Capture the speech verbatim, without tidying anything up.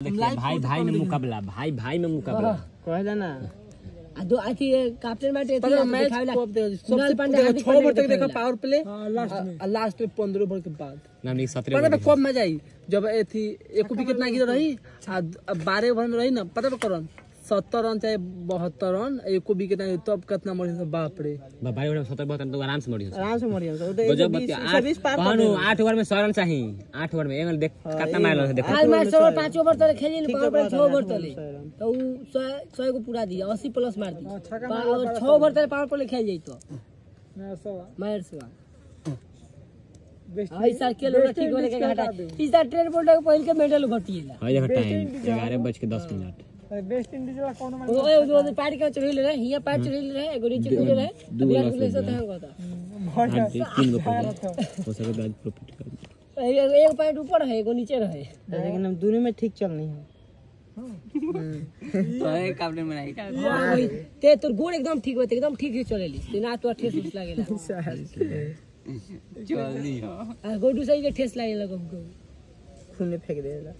देखिए, भाई भाई में मुकाबला, भाई भाई में मुकाबला। कह देना। आ दो अथी, ये कैप्टन बाटे, अथी, पता है, मैच दिखावे ला। को अब देखो, कुणाल सबसे पांडे देखो, हार्दिक छह ओवर पांडे तक देखा, दिखावे ला। Power play. हाँ, लास्ट में। आ, लास्ट में पंद्रह ओवर के बाद। ना, नहीं, सत्रह पता ओवर बा में। कब मजा आई? जब एथी एको विकेट ना गिरा रही, आ, आ बारह ओवर में रही ना, पता बा कौन? सत्तर रन चाहे बहत्तर रन, एको विकेट ना गिरा, तब कितना मरी सब, बाप रे। बा-, बारह ओवर में सत्तर बहत्तर रन तो आराम से मरी हो। आराम से मरी हो। तो गजब एक सौ बीस, बतिया। एक सौ बीस पार कहनु, कर दो। आठ ओवर में सौ रन चाहिए, आठ ओवर में, एंगल देख, हाँ, कितना एक मार लो, देखो। आठ आज ओवर मार में सौ, सौ। पाँच ओवर तले खेल, ठीक पावर है, प्ले बात छह है, ओवर आठ ओवर तले। में सौ रन। तो उ सौ, सौ को पूरा दिया, अस्सी प्लस मार दी। हाँ, छक्का पा-, मार लो, और बारह छह ओवर तले पावर प्ले खेल जाई तो। मैं सौ। मार सौ। बेस्ट हाँ, इस साल के लोग बेस्ट ठीक होने के इंडीज घाटा। का दे। इस साल ट्रेंट बोल्ट के पहिल के मेडल उभरती है। हाँ, देखो बेस्ट टाइम, इंडीज ग्यारह बज के दस मिनट। अरे, वेस्ट इंडीज वाला कौन ओ, मार ए, उधर, उधर पैर के चढ़ी ले रहे, हियाँ पैर हम्म। चढ़ी ले रहे, एगो नीचे दो, कूदे रहे, दो विराट ग्लास कोहली हो से गया। तय होता। हम्म, बढ़िया। आज एक तीन गो पकड़े। हो सके तो आज प्रॉफिट कर दे। ए-, एक पैर ऊपर है, एगो नीचे रहे। लेकिन हम दोनों में ठीक चल नहीं है। हम्म। तो एक आपने बनाई। हाँ, वही। ते तोर गोड़ एकदम ठीक होते, एकदम ठीक ही चलेली। ते ना तो ठेस उस लागेला। चल नहीं हो। आ, गोडू सही के ठेस लागेला हमको। खूने फेंक देला।